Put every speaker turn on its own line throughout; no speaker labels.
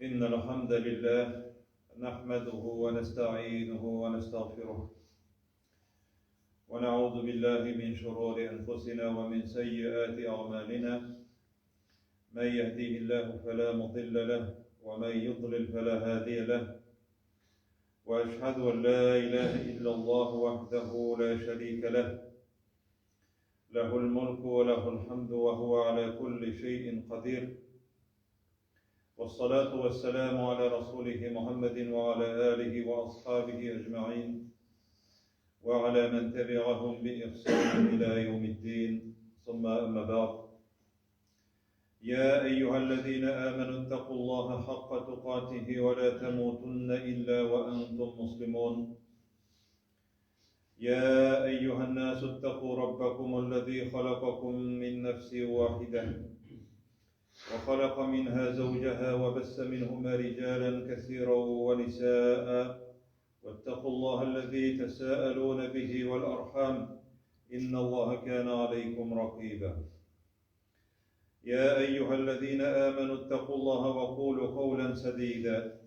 إن الحمد لله نحمده ونستعينه ونستغفره ونعوذ بالله من شرور أنفسنا ومن سيئات أعمالنا من يهديه الله فلا مضل له ومن يضلل فلا هادي له وأشهد أن لا إله إلا الله وحده لا شريك له له الملك وله الحمد وهو على كل شيء قدير والصلاة والسلام على رسوله محمد وعلى آله وأصحابه أجمعين وعلى من تبعهم بإحسان إلى يوم الدين ثم أما بعد يا أيها الذين آمنوا اتقوا الله حق تقاته ولا تموتن إلا وأنتم مسلمون يا أيها الناس اتقوا ربكم الذي خلقكم من نفس واحدة وخلق منها زوجها وبس منهما رجالا كثيرا ونساء واتقوا الله الذي تساءلون به والأرحام إن الله كان عليكم رقيبا يا أيها الذين آمنوا اتقوا الله وقولوا قولا سديدا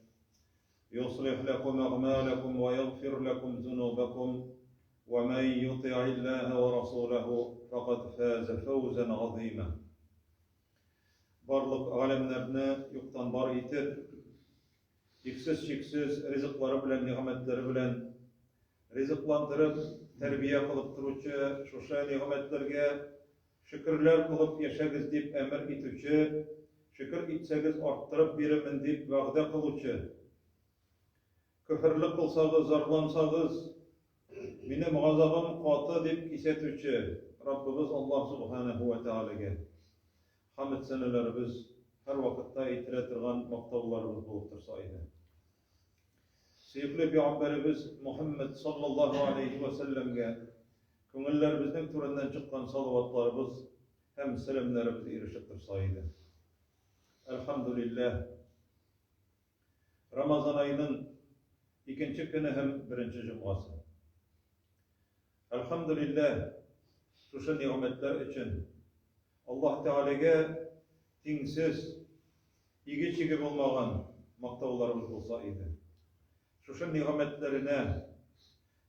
يصلح لكم أعمالكم ويغفر لكم ذنوبكم ومن يطع الله ورسوله فقد فاز فوزا عظيما Барлык галәмнәрне юктан бар итеп, иксез-чиксез ризыклары белән, нигъмәтләре белән ризыкландырып, тәрбия кылып торучы шушы нигъмәтләргә шөкерләр кылып яшәгез дип әмер итүче, шөкер итсәгез арттырып бирермен дип вәгъдә кылучы, көферлек кылсагыз, зарлансагыз, минем газабым каты дип кисәтүче Раббыбыз Аллаһ Субханәһү вә Тәгаләгә хәмд сәнәләребез һәрвакытта әйтелә торган мактауларыбыз булып торса иде. Сөекле пәйгамбәребез Мухаммад саллаллаһу алейхи вә сәлләмгә күңелләребезнең түреннән чыккан салаватларыбыз һәм сәламнәребез ирешеп торса иде. Әлхәмдүлилләһ. Рамазан аеның икенче көне һәм беренче җомгасы. Әлхәмдүлилләһ, шушы нигъмәтләр өчен Аллаһ Тәгаләгә тиңсез, иге-чиге булмаган мактауларыбыз булса иде. Шушы нигъмәтләренә,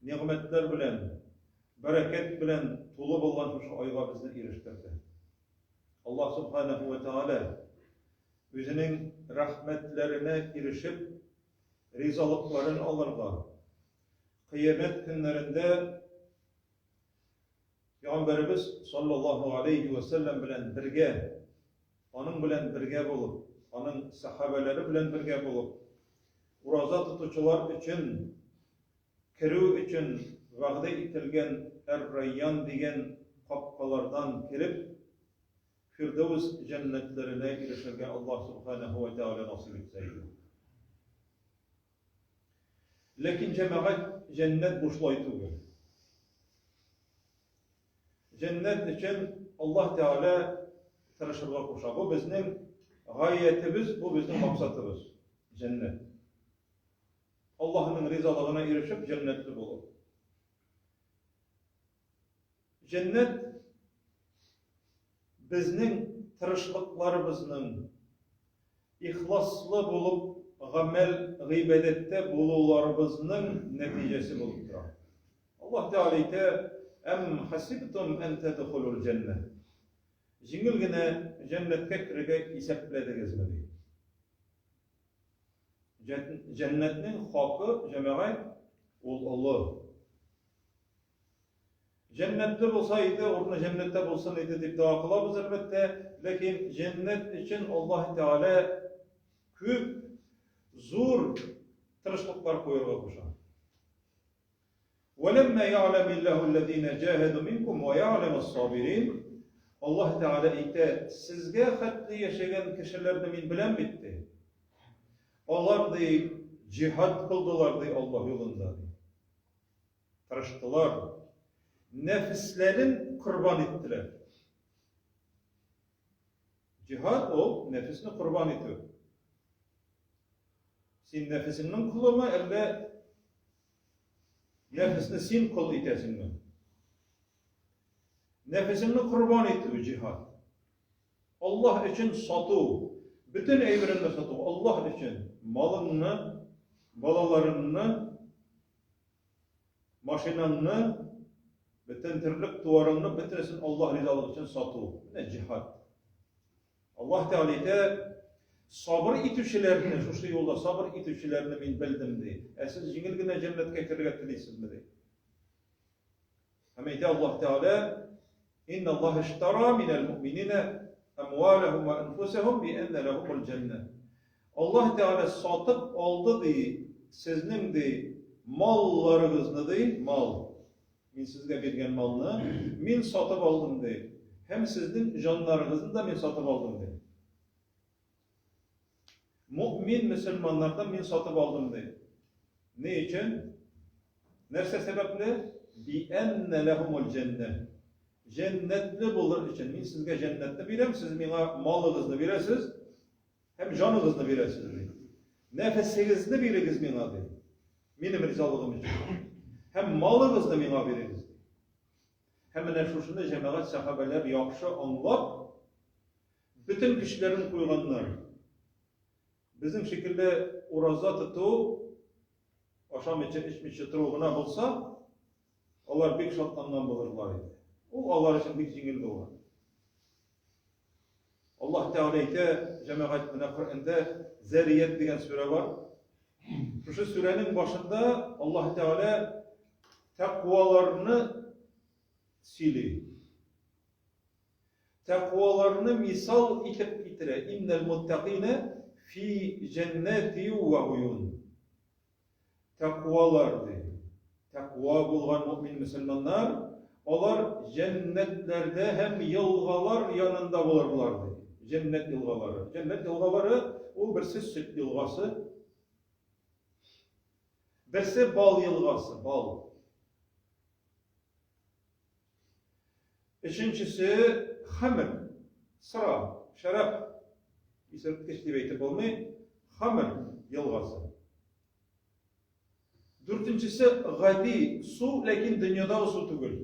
нигъмәтләр белән, бәрәкәт белән тулы булган шушы айга безне ирештерде. Аллаһ Субханаһу ва Тәгалә үзенең рәхмәтләренә ирешеп, ризалыкларын алырга, кыямәт көннәрендә Пәйгамбәребез саллаллаһу алейһи вә сәлләм белән бергә, аның белән бергә булып, аның сәхабәләре белән бергә булып, ураза тотучылар өчен керү өчен вәгъдә ителгән Әр-Райян дигән капкалардан кереп, Фирдәүс җәннәтләренә ирешергә Аллаһ Субханәһү вә Тәгалә насыйп итсә иде. Ләкин җәмәгать җәннәт бушлай түгел. Җәннәт өчен Аллаһ Тәгалә тырышырга куша. Бу безнең гаятебез, бу безнең максатыбыз. Җәннәт. Аллаһның ризалыгына ирешеп җәннәтле булу. Җәннәт безнең тырышлыкларыбызның, ихласлы булып гамәл гыйбадәттә булуларыбызның нәтиҗәсе булып тора. Аллаһ Тәгалә әйтә, Әм хасибтум ән тәдхулул җәннә. Җиңел генә җәннәткә керергә исәпләдегезме ди. Җәннәтнең хакы, җәмәгать, ул олы. Җәннәтле булса иде, урыны җәннәттә булсын иде дип дога кылабыз, әлбәттә, ләкин җәннәт өчен Аллаһ Тәгалә күп зур тырышлыклар куярга куша. Вәләммә я'ләмиллаһу аллазина җаһаду минкум ва я'ләму ас-сабирин. Аллаһ Тәгалә әйтә, сезгә хәтле яшәгән кешеләрне мин беләм бит, ди. Алар ди җиһад кылдылар ди Аллаһ юлында ди. Тырыштылар, нәфесләрен корбан иттеләр. Җиһад ул нәфесне корбан итү. Син нәфесеңнең колымы, әллә нәфесне син кол итәсеңме? Нәфесеңне корбан итү җиһад. Аллаһ өчен сату. Бөтен әйбереңне сату Аллаһ өчен, малыңны, балаларыңны, машинаңны, бөтен терлек туарыңны, бөтенесен Аллаһ ризалыгы өчен сату. Менә җиһад. Аллаһ Тәгалә әйтә, сабыр итүчеләрне, шушы юлда сабыр итүчеләрне мин белдем, ди. Ә сез җиңел генә җәннәткә керергә телисезме, ди. Һәм әйтә Аллаһ Тәгалә, Инна Аллаһ иштара минәл муъминина әмваләһум ва әнфусәһум би әннә ләһумул җәннә. Аллаһ Тәгалә сатып алды, ди, сезнең, ди, малларыгызны, ди, мал. Мин сезгә биргән малны мин сатып алдым, ди. Һәм сезнең җаннарыгызны да мин сатып алдым, ди. Муъмин мөселманнардан мин сатып алдым, ди. Ни өчен? Нәрсә сәбәпле? Би әннә ләһумул җәннә. Җәннәтле булыр өчен мин сезгә җәннәтне бирәм, сез миңа малыгызны бирәсез һәм җаныгызны бирәсез, ди. Нәфесегезне бирегез миңа, ди. Минем ризалыгым өчен. Һәм малыгызны миңа бирегез. Һәм менә шушыны җәмәгать сәхабәләр яхшы аңлап, бөтен көчләрен куйганнар. Безнең шикелле ураза тоту, ашамыйча, эчмичә тору гына булса, алар бик шатланган булырлар иде. Ул алар өчен бик җиңел булган. Аллаһ Тәгалә әйтә, җәмәгать, менә Коръәндә Зәрият дигән сүрә бар. Шушы сүрәнең башында Аллаһ Тәгалә тәкъваларны сөйли. Тәкъваларны мисал итеп китерә. Иннәл муттакина фи җәннәти ва уюн. Тәкъвалар, ди. Тәкъва булган мөэмин мөселманнар, алар җәннәтләрдә һәм елгалар янында булырлар, ди. Җәннәт елгалары. Җәннәт елгалары, ул берсе сөт елгасы, берсе бал елгасы, бал. Өченчесе хәмер, сыра, шәраб, исерткеч дип әйтеп булмый, хәмер елгасы. Дүртенчесе гади су, ләкин дөньядагы су түгел.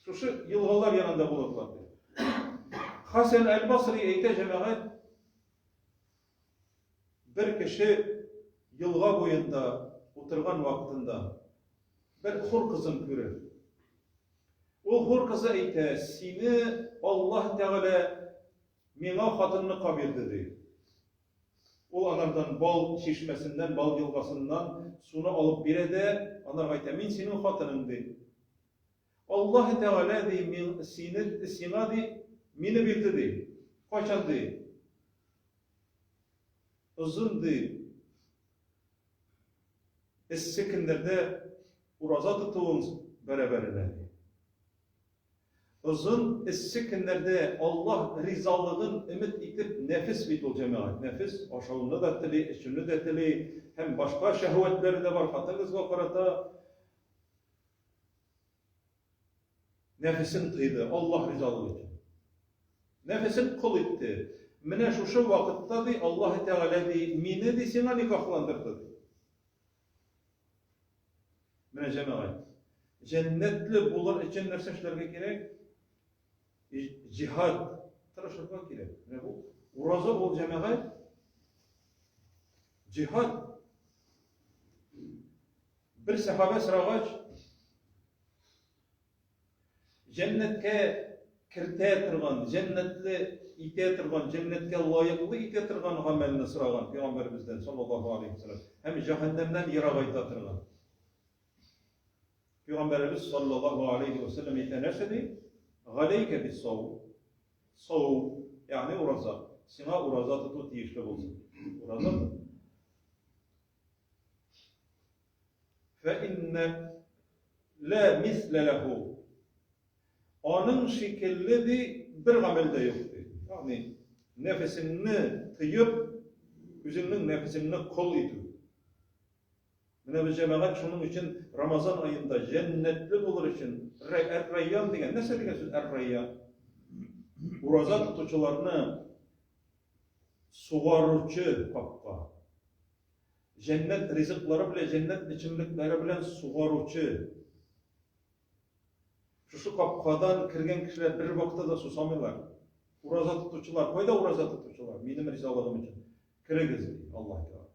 Шушы елгалар янында булырлар ди. Хасан әл-Басри әйтә, җәмәгать, бер кеше елга буенда утырган вакытында бер хур кызын күрер. Ул хур кызы әйтә, сине Аллаһ Тәгалә миңа хатынлыкка бирде, ди. Ул анардан бал чишмәсеннән, бал елгасыннан суны алып бирә дә, анарга әйтә, мин синең хатының, ди. Аллаһ Тәгалә, ди, мин сине, сиңа, ди, мине бирде, ди. Кайчан, ди? Озын, ди, эссе көннәрдә ураза тотуың бәрабәренә, ди. Озын эссе көннәрдә Аллаһ ризалыгын өмет итеп, нәфес бит ул, җәмәгать, нәфес ашауны да тели, эчүне дә тели һәм башка шәһвәтләре дә бар хатын-кызга карата. Нәфесен тыйды, Аллаһ ризалыгы өчен. Нәфесен кол итте. Менә шушы вакытта, ди, Аллаһ Тәгалә, ди, мине, ди, сиңа никахландырды, ди. Менә җәмәгать. Җәннәтле булыр өчен нәрсә эшләргә кирәк? Җиһад тырышырга кирәк. Менә бу ураза ул җәмәгать. Җиһад. Бер сәхабә сорагач, Җәннәткә кертә торган, җәннәтле итә торган, җәннәткә лаеклы итә торган гамәлне сораган пәйгамбәребездән саллаллаһу алейһи ва сәлләм һәм җәһәннәмнән ерагайта торган. Пәйгамбәребез саллаллаһу алейһи ва сәлләм әйтә нәрсә ди? Галәйкә биссаум. Саум, ягъни ураза. Сиңа ураза тоту тиешле булсын. Ураза тот. Фә иннә лә мислә ләһу. Аның шикелле ди бер гамәл дә юк ди. Ягъни нәфесеңне тыеп, үзеңнең нәфесеңне кол итү. Менә без җәмәгать шуның өчен Рамазан аенда җәннәтле булыр өчен Әр-Райян дигән нәрсә дигән сүз Әр-Райян? Ураза тотучыларны сугаручы капка. Җәннәт ризыклары белән, җәннәт эчемлекләре белән сугаручы. Шушы капкадан кергән кешеләр бер вакытта да сусамыйлар. Ураза тотучылар, кайда ураза тотучылар? Минем ризалыгым өчен. Керегез, ди Аллаһ Тәгалә.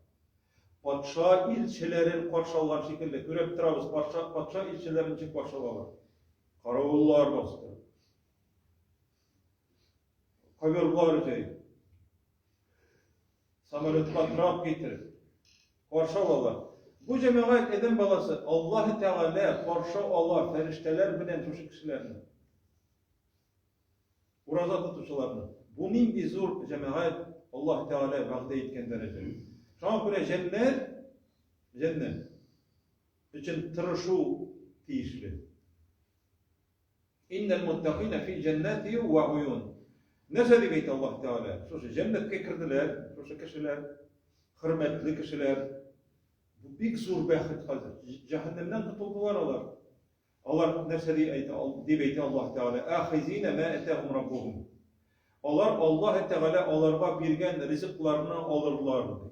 Патша илчеләрен каршы алган шикелле, күреп торабыз, патша, патша илчеләрен ничек каршы алалар. Каравыллар бастырып. Коверлар җәеп. Самолетка трап китереп. Каршы алалар. Бу җәмәгать адәм баласы Аллаһ Тәгалә каршы ала фәрештәләр белән шушы кешеләрне. Ураза тотучыларны. Бу нинди зур җәмәгать, Аллаһ Тәгалә вәгъдә иткән дәрәҗә. Шуңа күрә җәннәт, җәннәт өчен тырышу тиешле. Иннәл муттакина фи җәннәти ва уюн. Нәрсә дип әйтә Аллаһ Тәгалә? Шушы җәннәткә керделәр, шушы кешеләр, хөрмәтле кешеләр. Бу бик зур бәхет хәзер. Җәһәннәмнән котылдылар алар. Алар нәрсә ди әйтә, дип әйтә Аллаһ Тәгалә? Ахизина ма атахум раббухум. Алар Аллаһ Тәгалә аларга биргән ризыкларны алырлар, ди.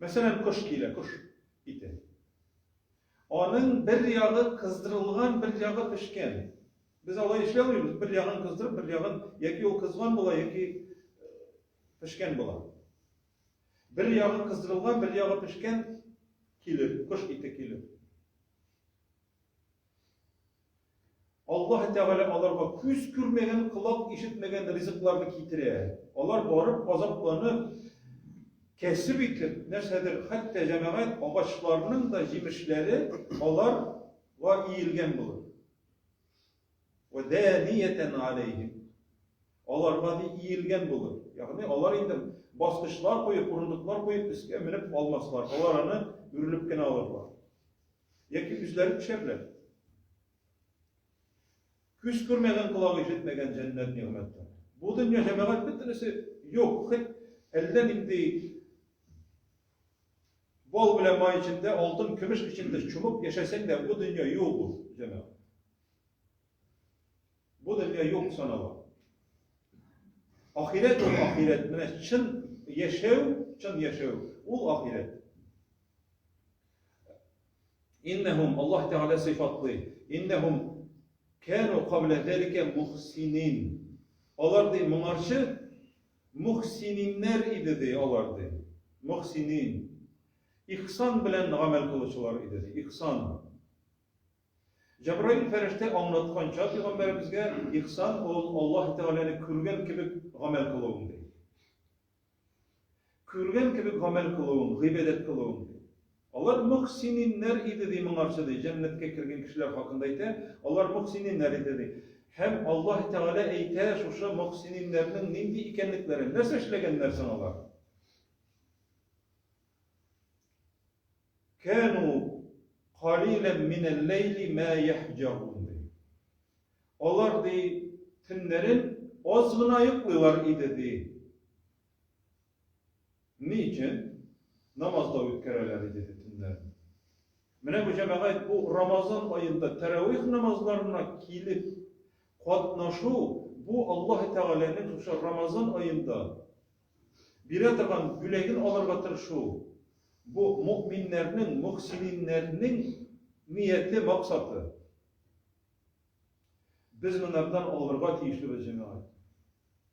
Мәсәлән, кош килә, кош ите. Аның бер ягы кыздырылган, бер ягы пешкән. Без алай эшли алмыйбыз, бер ягын кыздырып, бер ягын яки ул кызган була, яки пешкән була. Бер ягы кыздырылган, бер ягы пешкән килер, кош ите килер. Аллаһ Тәгалә аларга күз күрмәгән, колак ишетмәгән ризыкларны китерә. Алар барып, азапланып, кәсеп итеп, нәрсәдер, хәтта җәмәгать агачларның да җимешләре аларга иелгән булыр. Вә дәниятән алейһим. Аларга ди иелгән булыр. Ягъни алар инде баскычлар куеп, урындыклар куеп өскә менеп алмаслар. Алар аны үрелеп кенә алырлар. Яки үзләре төшәрләр. Күз күрмәгән, колак ишетмәгән җәннәт нигъмәтләре. Бу дөнья җәмәгать бөтенесе юк, хет әллә нинди бал белән май эчендә, алтын, көмеш эчендә чумып яшәсәң дә, бу дөнья юк ул, җәмәгать. Бу дөнья юк санала. Ахирәт ул ахирәт. Менә чын яшәү, чын яшәү ул ахирәт. Иннәһум Аллаһ Тәгалә сыйфатлый. Иннәһум кану кабла залика мухсинин. Алар ди моңарчы мухсининнәр иде ди алар ди. Мухсинин. Ихсан белән гамәл кылучылар иде ди. Ихсан. Җәбраил фәрештә аңлатканча, пәйгамбәребезгә ихсан ул Аллаһ Тәгаләне күргән кебек гамәл кылуың ди. Күргән кебек гамәл кылуың, гыйбадәт кылуың ди. Алар мөхсининнәр иде ди моңарчы ди, җәннәткә кергән кешеләр хакында әйтә, алар мөхсининнәр иде ди. Һәм Аллаһ Тәгалә әйтә шушы мөхсининнәрнең нинди икәнлекләрен, нәрсә эшләгәннәр соң алар? Кәну калилән минәл-ләйли мә яһҗәгун, ди. Алар, ди, төннәрен аз гына йоклыйлар иде, ди. Ни өчен? Намазда үткәрәләр иде, ди, төннәрен. Менә бу җәмәгать бу Рамазан аенда тәравих намазларына килеп катнашу, бу Аллаһ Тәгаләнең шушы Рамазан аенда бирә торган бүләген алырга тырышу, бу мөэминнәрнең, мөхсининнәрнең нияте, максаты. Без монардан алырга тиешлебез, җәмәгать.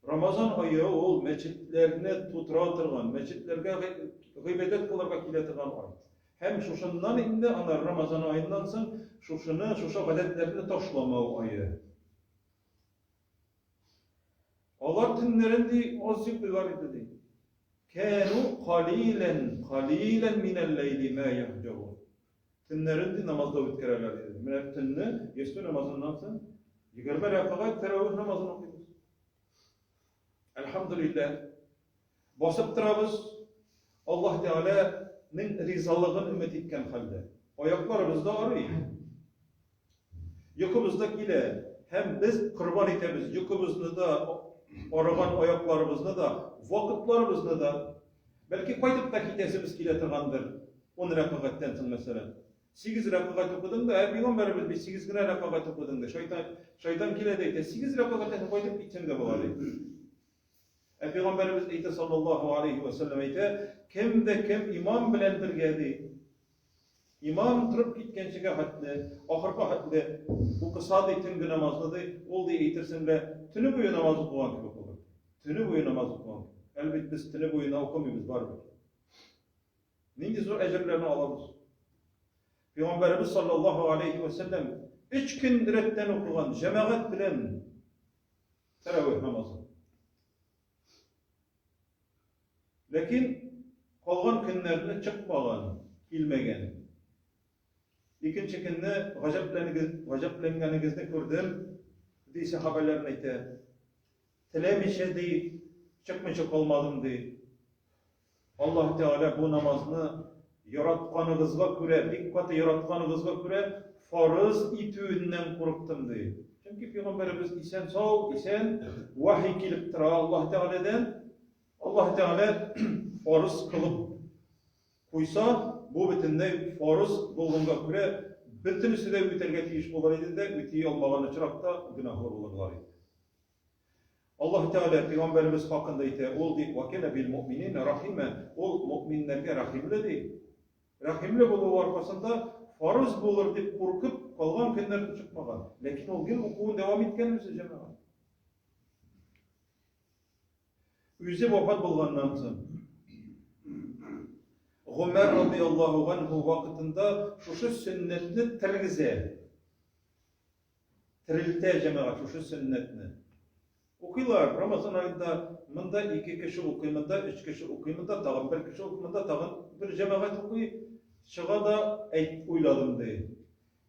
Рамазан ае ул мәчетләрне тутыра торган, мәчетләргә гыйбадәт кылырга килә торган ай. Һәм шушыннан инде ана Рамазан аеннан соң шушыны, шушы гадәтләрне ташламау ае. Алар төннәрен ди аз йоклыйлар иде ди. Кәну калилән, калилән минәл-ләйли мә яһҗаун. Төннәрен ди намазда үткәрәләр иде. Менә төнне ястү намазыннан соң 20 рәкәгать тәравих намазын укыйбыз. Әлхәмдүлилләһ. Басып торабыз. Аллаһ Тәгаләнең ризалыгын өмет иткән хәлдә. Аякларыбыз да арый. Йокыбыз да килә. Һәм без корбан итәбез йокыбызны да, арыган аякларыбызны да, вакытларыбызны да. Бәлки кайтып та китәсебез килә торгандыр. 10 рәкәгатьтән соң, мәсәлән. 8 рәкәгать укыдың да, ә пәйгамбәребез бит 8 генә рәкәгать укыдың ди. Шайтан, шайтан килә дә әйтә, 8 рәкәгатьтән соң кайтып китсәң дә була ди. Ә пәйгамбәребез әйтә саллаллаһу алейхи ва сәлләм әйтә, кем дә кем имам белән бергә ди. Имам торып киткәнчегә хәтле, ахырга хәтле укыса ди төнге намазны ди, ул ди әйтерсең лә төне буе намаз укыган кебек булыр. Төне буе намаз укыган. Әле бит без төне буена укымыйбыз барыбер. Нинди зур әҗерләрне алабыз. Пәйгамбәребез саллаллаһу алейхи ва сәлләм өч көн рәттән укыган җәмәгать белән тәравих намазы. Ләкин калган көннәрне чыкмаган, килмәгән. Икенче көнне гаҗәпләнегез, гаҗәпләнгәнегезне күрдем, ди сәхабәләрен әйтә. Теләмичә, ди, чыкмыйча калмадым, ди. Аллаһ Тәгалә бу намазны яратканыгызга күрә, бик каты яратканыгызга күрә, фарыз итүеннән курыктым, ди. Чөнки пәйгамбәребез исән-сау, исән, вахи килеп тора Аллаһ Тәгаләдән. Аллаһ Тәгалә фарыз кылып куйса, бу бөтенләй фарыз булганга күрә, бөтенесе дә үтәргә тиеш булыр иде дә, үти алмаган очракта гөнаһлы булырлар иде. Аллаһ Тәгалә пәйгамбәребез хакында әйтә, ул ди, "Ва кана бил муъминина рахима", ул мөэминнәргә рәхимле ди. Рәхимле булуы аркасында фарыз булыр дип куркып калган көннәрдә чыкмаган. Ләкин ул гел укуын дәвам иткән үзе җәмәгать. Үзе вафат булганнан соң Гомәр радияллаһу анһу вакытында шушы сөннәтне тергезә. Терелтә җәмәгать шушы сөннәтне. Укыйлар, Рамазан аенда монда ике кеше укый, монда өч кеше укый, монда тагын бер кеше укый, монда тагын бер җәмәгать укый. Чыга да әйт, уйладым ди.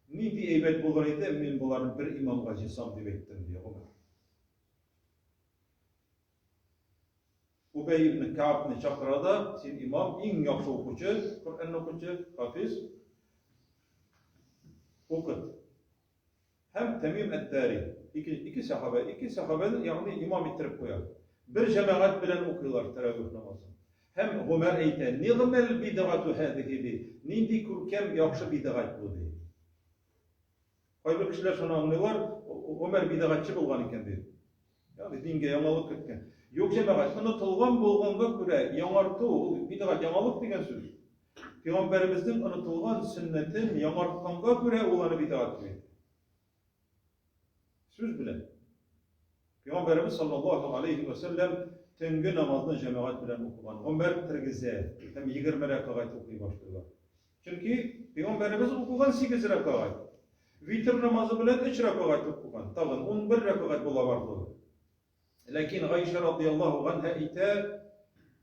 Нинди әйбәт булыр иде, мин боларны бер имамга җыйсам дип әйттем ди Гомәр. Убәй ибн Каабны чакыра да, син имам, иң яхшы укучы, Коръәнне укучы, хафиз, укыт. Һәм Тәмим әд-Дари, ике, ике сәхабә, ике сәхабәне, ягъни имам иттереп куя. Бер җәмәгать белән укыйлар тәравих намазын. Һәм Гомәр әйтә, нигъмәл бидгату һәзихи ди, нинди күркәм яхшы бидгать бу ди. Кайбер кешеләр шуны аңлыйлар, Гомәр бидгатьче булган икән дип. Ягъни дингә яңалык керткән. Юк, җәмәгать, онытылган булганга күрә яңарту, ул бидгать яңалык дигән сүз. Пәйгамбәребезнең онытылган сөннәтен яңартканга күрә ул аны бидгать дип әйтә. Сүз белән. Пәйгамбәребез саллаллаһу алейхи ва сәлләм төнге намазны җәмәгать белән укыган. Гомәр тергезә һәм 20 рәкәгать укый башлыйлар. Чөнки пәйгамбәребез укыган 8 рәкәгать. Витр намазы белән 3 рәкәгать укыган. Тагын 11 рәкәгать була барлыгы. Ләкин Гайшә радияллаһу ганһа әйтә,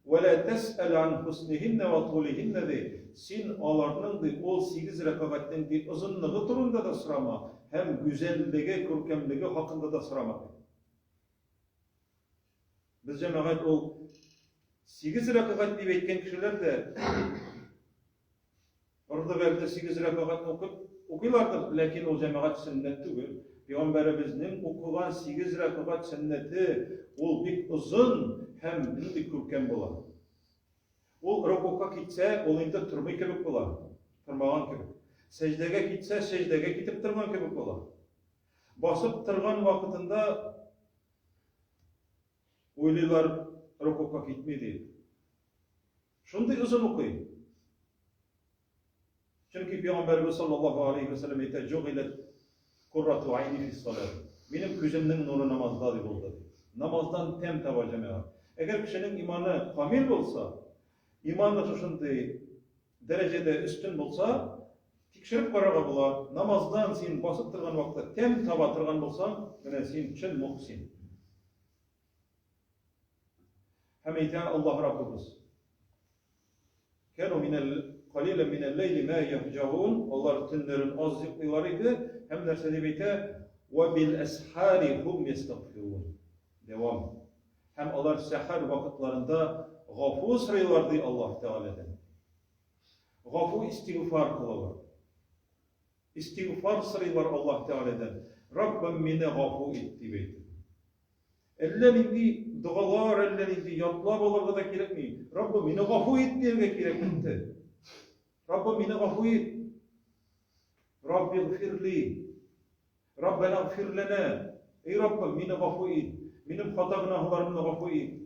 Вә лә тәсәл ан хөснихиннә вә тулихиннә ди, син аларның ди, ул сигез рәкәгатьнең ди, озынлыгы турында да сорама һәм гүзәллеге, күркәмлеге хакында да сорама ди. Без җәмәгать ул сигез рәкәгать дип әйткән кешеләр дә Орды-бәрде сигез рәкәгатьне укып, укыйлардыр, ләкин ул җәмәгать сөннәт түгел. Пәйгамбәребезнең укыган сигез рәкәгать сөннәте, ул бик озын һәм нинди күркәм була. Ул рокугка китсә, ул инде тормый кебек була, тормаган кебек. Сәҗдәгә китсә, сәҗдәгә китеп торган кебек була. Басып торган вакытында уйлыйлар, рокугка китми дип. Шундый озын укый. Чөнки Пәйгамбәребез саллаллаһу алейхи ва сәлләм әйтә, "Җугиләт куррату айни фис салат". Минем күземнең нуры намазда дип булды. Намаздан тәм таба җәмәгать. Әгәр кешенең иманы камил булса, иманы шушындый дәрәҗәдә өстен булса, тикшереп карарга була. Намаздан син басып торган вакытта тәм таба торган булсаң, менә син чын мухсин. Һәм әйтә Аллаһ Раббыбыз. Кәну минәл калилән минәл ләйли мә яһҗаун. Алар төннәрен аз йоклыйлар иде. Һәм нәрсә дип әйтә? Ва бил әсхари хум ястагфирун. Дәвам. Һәм алар сәхәр вакытларында гафу сорыйлар ди Аллаһ Тәгаләдән. Гафу истигъфар кылалар. Истигъфар сорыйлар Аллаһ Тәгаләдән. Раббым мине гафу ит дип әйтеп. Әллә нинди догалар, әллә нинди ятлап алырга да кирәкми. Раббым, мине гафу ит дияргә кирәк бетте. Раббым, мине гафу ит. Рабби гфирли. Раббана гфир ләнә. Эй Раббым, мине гафу ит. Минем хата гөнаһларымны гафу ит.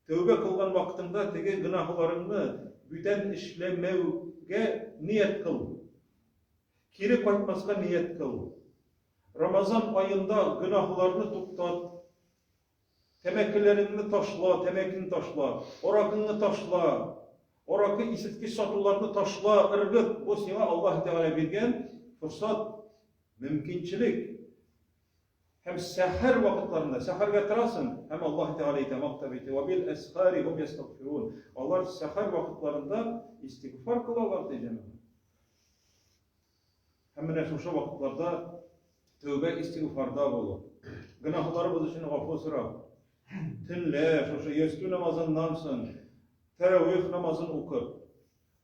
Тәүбә кылган вакытыңда теге гөнаһларыңны бүтән эшләмәүгә килүгә ният кыл. Кире кайтмаска ният кыл. Рамазан аенда гөнаһларны туктат. Тәмәкеләреңне ташла, тәмәкең ташла, аракыңны ташла, аракы исерткеч сатуларны ташла, ыргыт. Бу сиңа Аллаһ Тәгалә биргән форсат, мөмкинчелек. Һәм сәхәр вакытларында, сәхәргә торасың, һәм Аллаһ Тәгалә әйтә, мактап әйтә, "Ва бил әсхари хум ястагфирун". Алар сәхәр вакытларында истигъфар кылалар, ди җәмәгать. Һәм менә шушы вакытларда тәүбә истигъфарда булып, гөнаһларыбыз өчен гафу сорап, төнлә шушы ястү намазыннан соң тәравих намазын укып,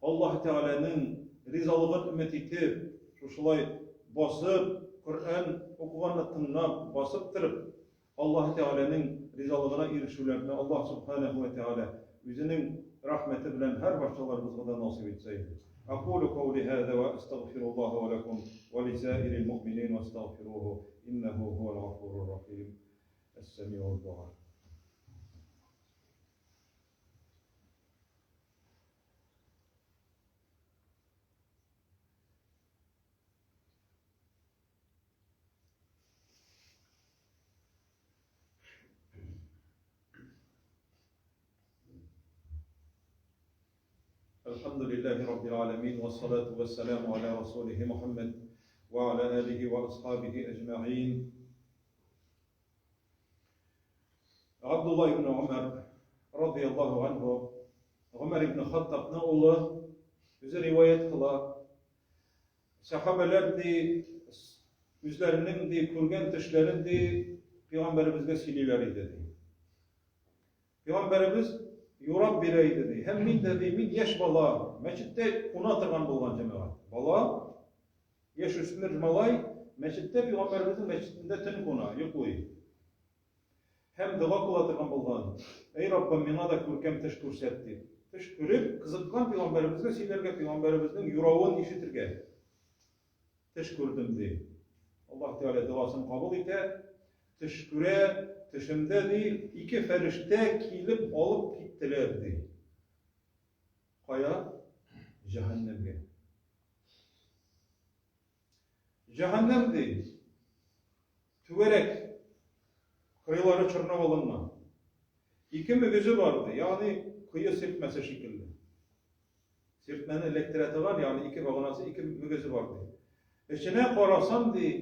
Аллаһ Тәгаләнең ризалыгын өмет итеп, шушылай басып, Коръән укыганны тыңлап, басып торып, Аллаһ Тәгаләнең ризалыгына ирешүләрне Аллаһ Сүбхәнәһү вә Тәгалә Үзенең рәхмәте белән һәрбарчаларыбызга да насыйп итсә иде. Әкулу каули һаза вә әстәгъфируллаһа вә ләкум вә лисаирил муъминин вәстәгъфируху иннәһу һуәл гафурур рахим. Әс-сәмиуд дуа. الحمد لله رب العالمين والصلاة والسلام على رسوله محمد وعلى آله وأصحابه أجمعين Габдулла ибн Умар радияллаһу анһу Гомәр ибн Хаттабның улы үзе риваять кыла. Сәхабәләр ди үзләренең ди күргән төшләрен ди пәйгамбәребезгә сөйлиләр иде ди. Пәйгамбәребез юрап бирә иде ди. Һәм мин дә ди, мин яшь бала, мәчеттә куна торган булган җәмәгать. Бала, яшүсмер малай мәчеттә пәйгамбәребезнең мәчетендә төн куна, йоклый. Һәм дога кыла торган булган, Әй Раббым, миңа да күркәм төш күрсәт, дип. Төш күреп, кызыккан пәйгамбәребезгә сөйләргә, пәйгамбәребезнең юравын ишетергә. Төш күрдем, ди. Аллаһ Тәгалә догасын кабул итә. Төш күрә, төшемдә, ди, ике фәрештә килеп алып киттеләр, ди. Кая? Җәһәннәмгә. Җәһәннәм ди. Түгәрәк. Кырыйлары чорнап алынган. Ике мөгезе бар ди, ягъни кое сиртмәсе шикелле. Сиртмәне эләктерә торган, ягъни ике баганасы, ике мөгезе бар ди. Эченә карасам ди,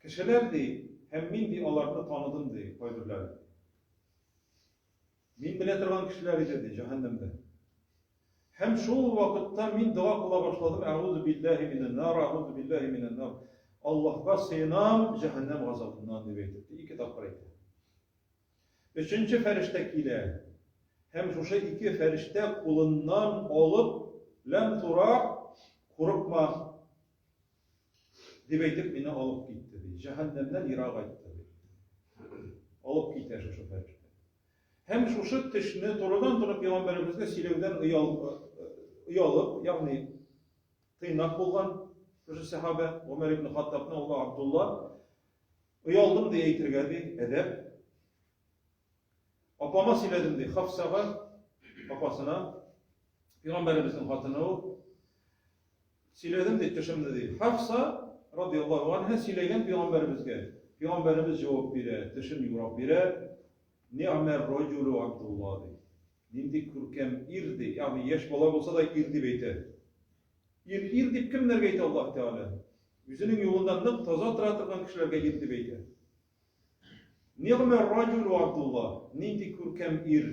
кешеләр ди, һәм мин ди аларны таныдым ди, кайберләрен. Мин белә торган кешеләр иде, ди, җәһәннәмдә. Һәм шул вакытта мин дога кыла башладым, Әгъузу биллаһи минән нар, әгъузу биллаһи минән нар. Аллаһка сыенам җәһәннәм газабыннан, дип әйтеп, ике тапкыр әйтә. Өченче фәрештә килә. Һәм шушы ике фәрештә кулыннан алып, ләм тура, курыкма, дип әйтеп, мине алып китте, ди. Җәһәннәмнән ерагайтты, ди. Алып китә шушы фәрештә. Һәм шушы төшне турыдан-туры пәйгамбәребезгә сөйләүдән оялып, ягъни тыйнак булган шушы сәхабә Гомәр ибн Хаттабның улы Абдулла, оялдым ди әйтергә ди, әдәп. Апама сөйләдем ди, Хафсага, апасына, пәйгамбәребезнең хатыны ул. Сөйләдем ди төшемне ди. Хафса, радияллаһу анһа, сөйләгән пәйгамбәребезгә. Пәйгамбәребез җавап бирә, төшен юрап бирә. Ни'мәр раҗулу Абдулла ди. Нинди күркәм ир ди. Ягъни яшь бала булса да ир дип әйтә. Ир, ир дип кемнәргә әйтә Аллаһ Тәгалә? Үзенең юлында нык таза тора торган кешеләргә ир дип әйтә. Ни'мәр раҗулу Абдулла. Нинди күркәм ир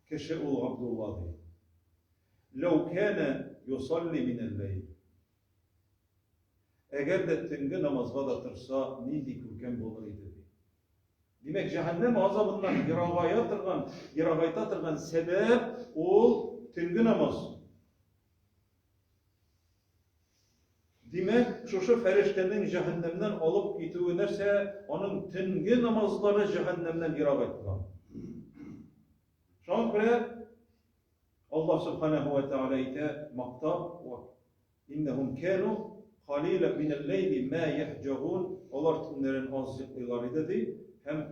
кеше ул Абдулла ди. Ләү кәнә юсалли минәл-ләйл. Әгәр дә төнге намазга да торса, нинди күркәм булыр иде, ди. Димәк, җәһәннәм газабыннан ерагая торган, ерагайта торган сәбәп ул төнге намаз. Димәк, шушы фәрештәнең җәһәннәмнән алып китүе нәрсә? Аның төнге намазлары җәһәннәмнән ерагайткан. Шуңа күрә Аллаһ Сүбхәнәһү вә Тәгалә әйтә, мактап, Вә иннәһүм кәну калилән минәл-ләйли мә яһҗәгун, алар төннәрен аз йоклыйлар иде, ди, һәм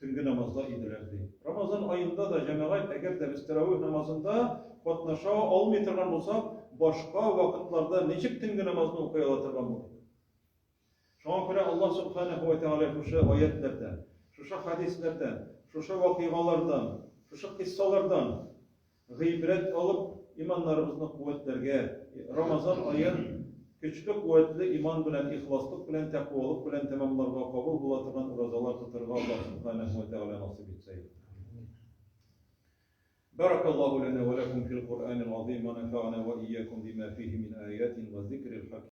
төнге намазда иделәр, ди. Рамазан аенда да, җәмәгать, әгәр дә без тәравих намазында катнаша алмый торган булсак, башка вакытларда ничек төнге намазны укый ала торган булдык? Шуңа күрә Аллаһ Субханаһу ва Тәгалә шушы аятләрдән, шушы хадисләрдән, шушы вакыйгалардан, шушы кыйссалардан гыйбрәт алып, иманнарыбызны куәтләргә, Рамазан аен көчле, куәтле иман белән, ихласлык белән, тәкъвалык белән тәмамларга, кабул була торган уразалар тотарга Аллаһ Субханаһу ва Тәгалә насыйп итсә иде. بارك الله لنا ولكم في القرآن العظيم ونفعنا وإياكم بما فيه من آيات وذكر الحكيم.